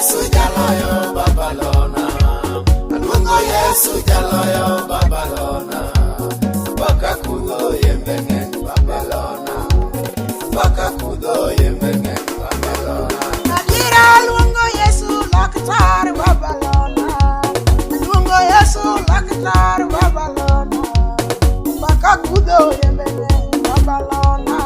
Yesu jaloyo Babalona. Aluongo Yesu jaloyo Babalona. Paka kudho yembe ng'eny Babalona. Paka kudho yembe ng'eny Babalona. Adiera luongo Yesu laktar Babalona. Luongo Yesu laktar Babalona. Paka kudho yembe ng'eny Babalona.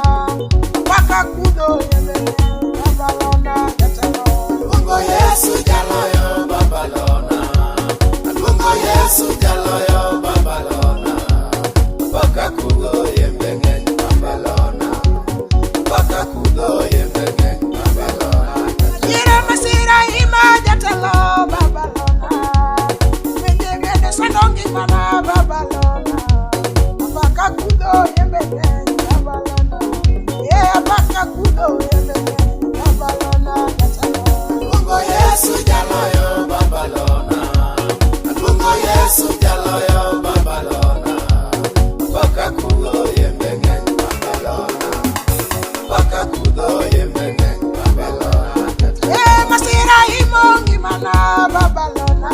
Paka kudho yembe ng'eny Babalona. Jatelo. Aluongo Yesu jaloyo Babalona. Aluongo Yesu jaloyo Babalona. Paka kudho yembe ng'eny Babalona. Paka kudho yembe ng'eny Babalona. Adiera masira ima jatelo Babalona. Weche bende sando ngimana Babalona. Apaka kudho yembe ng'eny Babalona. Ye apaka kudho yembe ng'eny Babalona jatelo. Aluongo Yesu jaloyo Babalona. Aluongo Yesu jaloyo Babalona. Paka kudho yembe ng'eny Babalona. Paka kudho yembe ng'eny Babalona. Ye masira imo ngimana Babalona.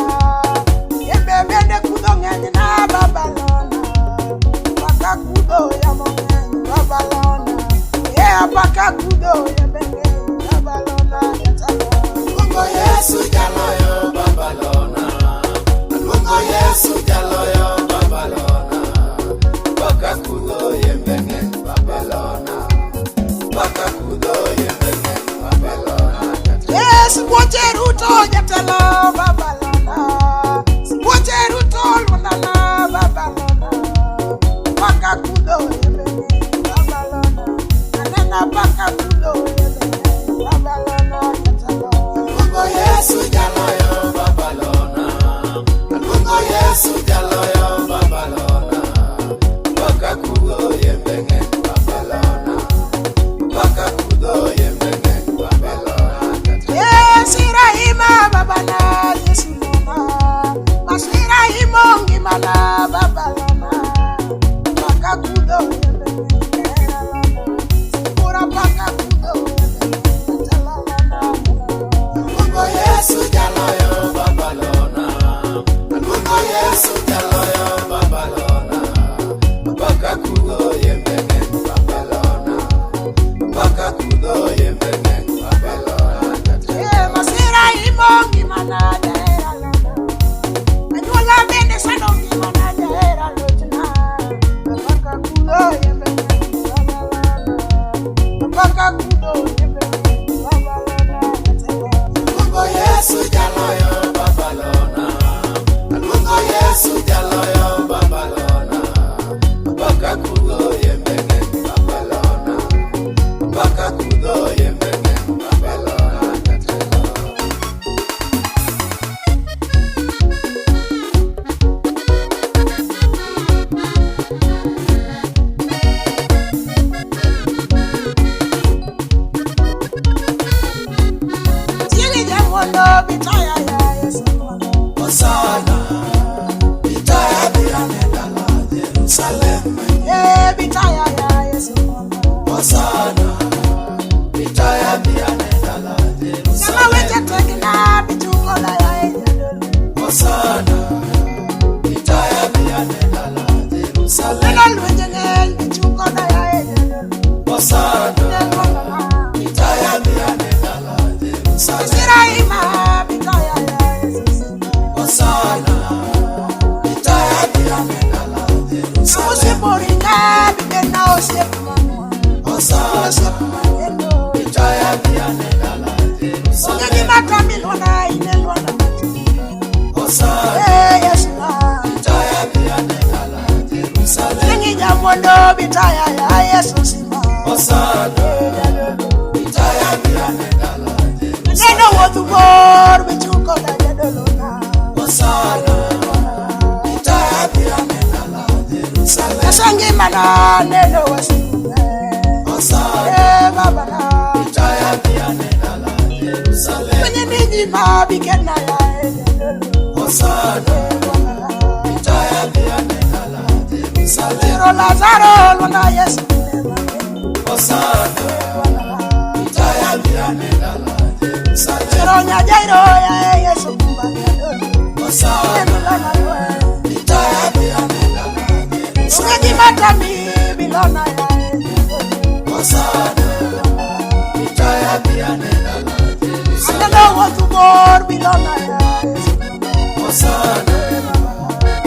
Yembe bende kudho ng'eny na Babalona. Apaka kudho yamo ng'eny Babalona. Ye apaka kudho yembe ng'eny Babalona jatelo. Aluongo Yesu jaloyo Babalona. Aluongo Yesu jaloyo Babalona. Paka kudho yembe ng'eny Babalona. Paka kudho yembe ng'eny Babalona. Yesu buoche ruto jatelo Babalona. Buoche ruto lwandana Babalona. Paka kudho yembe ng'eny Babalona. Anena paka kudho yembe ng'eny Babalona jatelo. Aluongo Yesu jaloyo Babalona. Aluongo Yesu jaloyo Babalona. Paka kudho yembe ng'eny Babalona. Paka kudho yembe ng'eny Babalona. Masira babana Yesu lona. Masira imo ngimana Babalona. Paka kudho yembe ng'eny lona. Pura paka kudho yembe ng'eny lona. Aluongo Yesu jaloyo Babalona. Aluongo Yesu jaloyo Babalona. Paka kudho yembe ng'eny Babalona. Paka kudho yembe ng'eny Babalona. Eh, masira imo ngimana jahera lona. Anyuola bende sando ngimana jahera lochna. Apaka kudho yembe ng'eny Babalona. Apaka kudho yembe ng'eny Babalona. Aluongo Yesu jaloyo Babalona. Aluongo Yesu jaloyo Babalona. Paka kudho yembe ng'eny Babalona. Paka kudho yembe ng'eny Babalona. Tieni jamondo bitaya ya Yesu lona. Hosana, itaya birane dala Jerusalem. Eh, bitaya ya Yesu lona. Hosana, itaya birane dala Kama Jerusalem. weche tekna bichungo la ya Jadolo. Hosana, itaya birane dala Jerusalem. Neno lwenje ng'eny bichungo la ya Jadolo. Hosana, Neno lona. itaya birane dala Jerusalem. Siraima bitaya ya Yesu lona. Hosana, itaya birane dala Jerusalem. Usiporinga bigena osiep manwa. Hosana, Osiep mageno. itaya birane dala Onge Jerusalem. gima tami lwanda ine lwanda matin. Hosana, Eh, Yesu na. itaya birane dala Jerusalem. Tingi jamondo bitaya ya Yesu sima. Hosana, itaya birane dala Jerusalem. Neno wuoth bor bichungo la jadolo na. Hosana, itaya birane dala Jerusalem. Asangimana neno wasiku. Hosana, Eh, baba na. itaya birane dala Jerusalem. Kwenye ninyi mabikena ya jadolo. Hosana, itaya birane dala Jerusalem. Zero Lazaro lwana Yesu. Hosana, itaya birane dala Jerusalem. Konya Jairo ya Yesu kumba jadolo. Hosana, Bilona we. nitaya biane dala Jerusalem. Onge gimatami bilona ya Hosana, nitaya biane dala Jerusalem. Aneno wuoth bor bilona ya Hosana,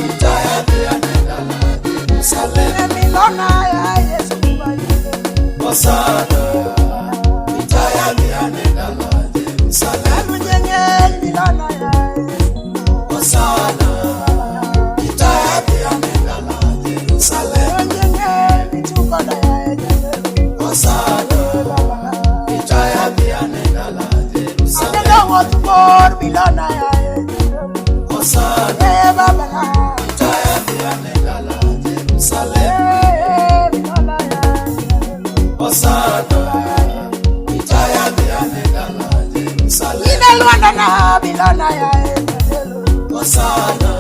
nitaya biane dala Jerusalem. Bilona ya Yesu kumba jadolo. Hosana, nitaya biane dala Jerusalem. Alujengel bilona ya Hosana, nitaya biane dala Jerusalem. Alujengel mitukoda ya jadolo. Hosana, nitaya biane dala Jerusalem. Aneno wuoth bor bilona ya Hosana, Eh baba nitaya biane dala Jerusalem. Eh bilona ya Hosana, nitaya biane dala Jerusalem. Ine Lwanda na bilona ya Hosana,